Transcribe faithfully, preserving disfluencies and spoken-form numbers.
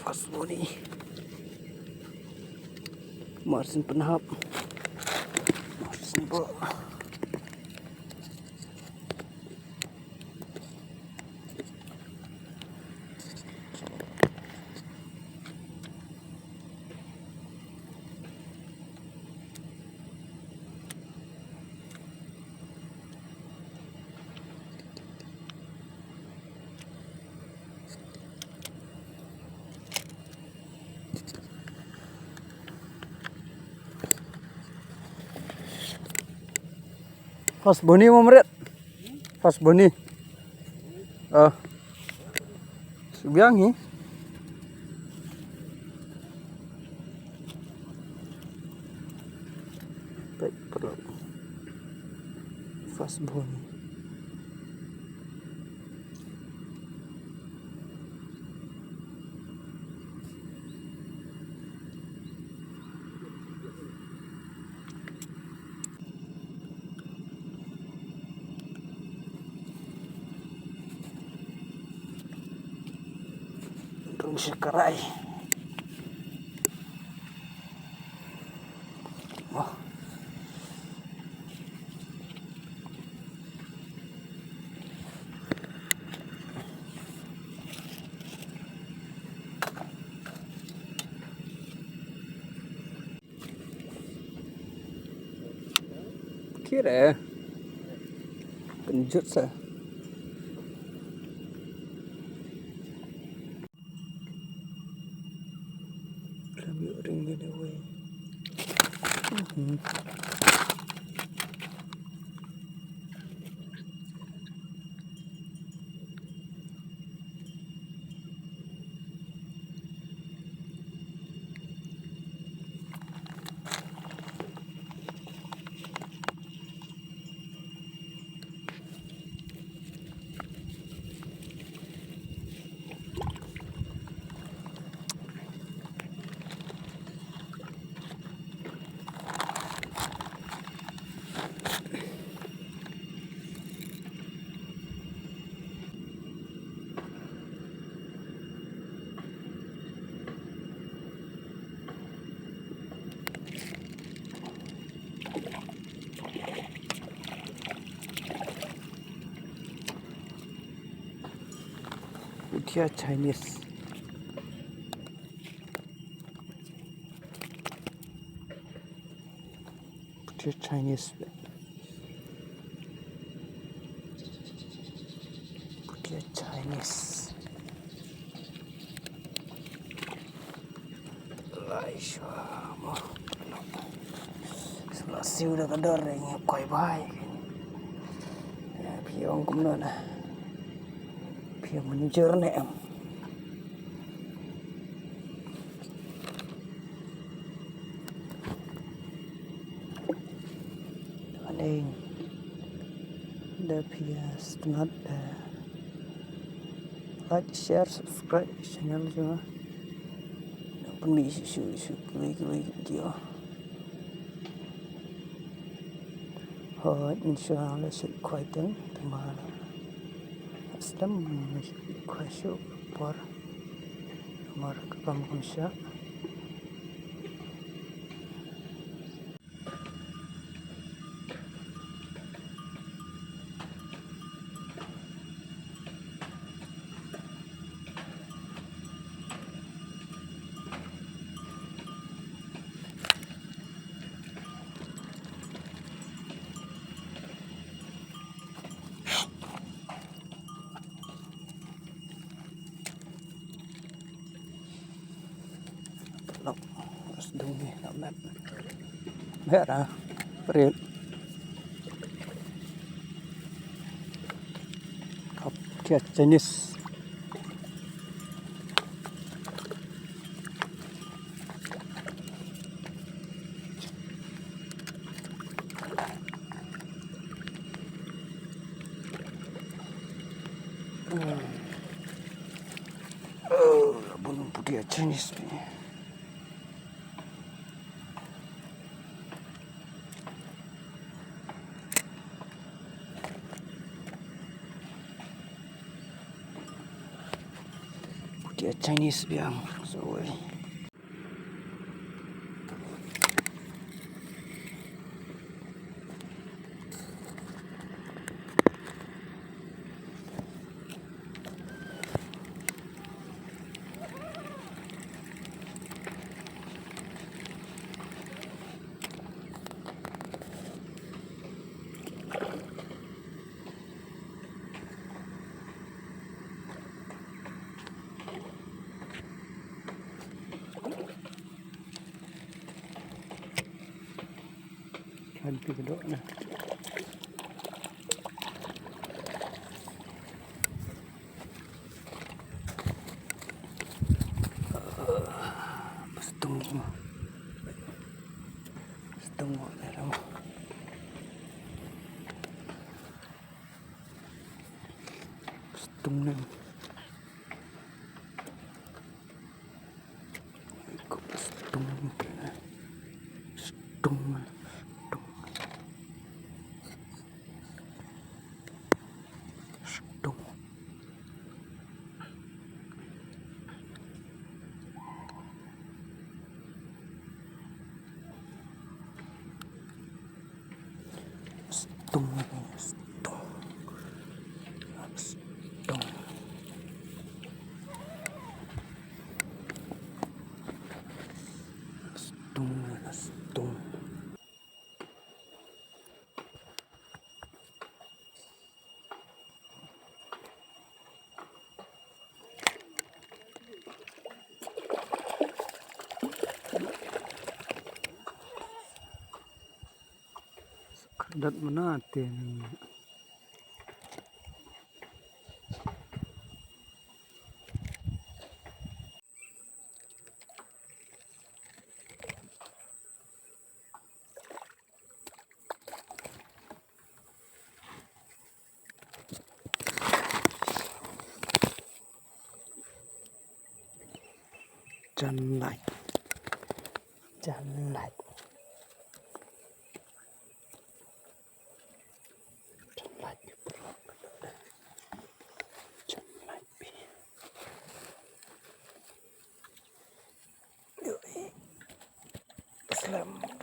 Kasboni. Marsin penhap. Marsin bo. Fas boni mamret. Fas boni. Ah. Subiang hi. Pek perlu. Fas boni. Rung shikarai. Oh. Kira. Kynjut sa. Lam ïoh ring beit away. Mhm. Putia Chinese. Putia Chinese. Putia Chinese. Lai shwa mo. Sula siu da ka dor ngi koi bai. Phi ong kumno na. Phi ong mynjur ne em. Aning da phi ïa sngewtynnat, eh, like, share, subscribe channel jong nga. Pynmih shuh shuh shuh kiwei kiwei ki video. Hooid, ngi shu la shu khwai teng, teng ba la sdang, ngi khwai shuh por. Namar ka kam kam sha. Lok, sdung ni, lok met. Bera, perit. Kap kia Chinese. Oh, bun putia Chinese ni. Dia Chinese biang. So, Kan pi kedok na. Pastung. Pastung na ram. Pastung na. Stung, stung, stung. Stung. Stung, stung, stung. Stung, stung. Khadat mana te ni. Jan lait. Jan lait. Jan lait. Jan lait. Slem.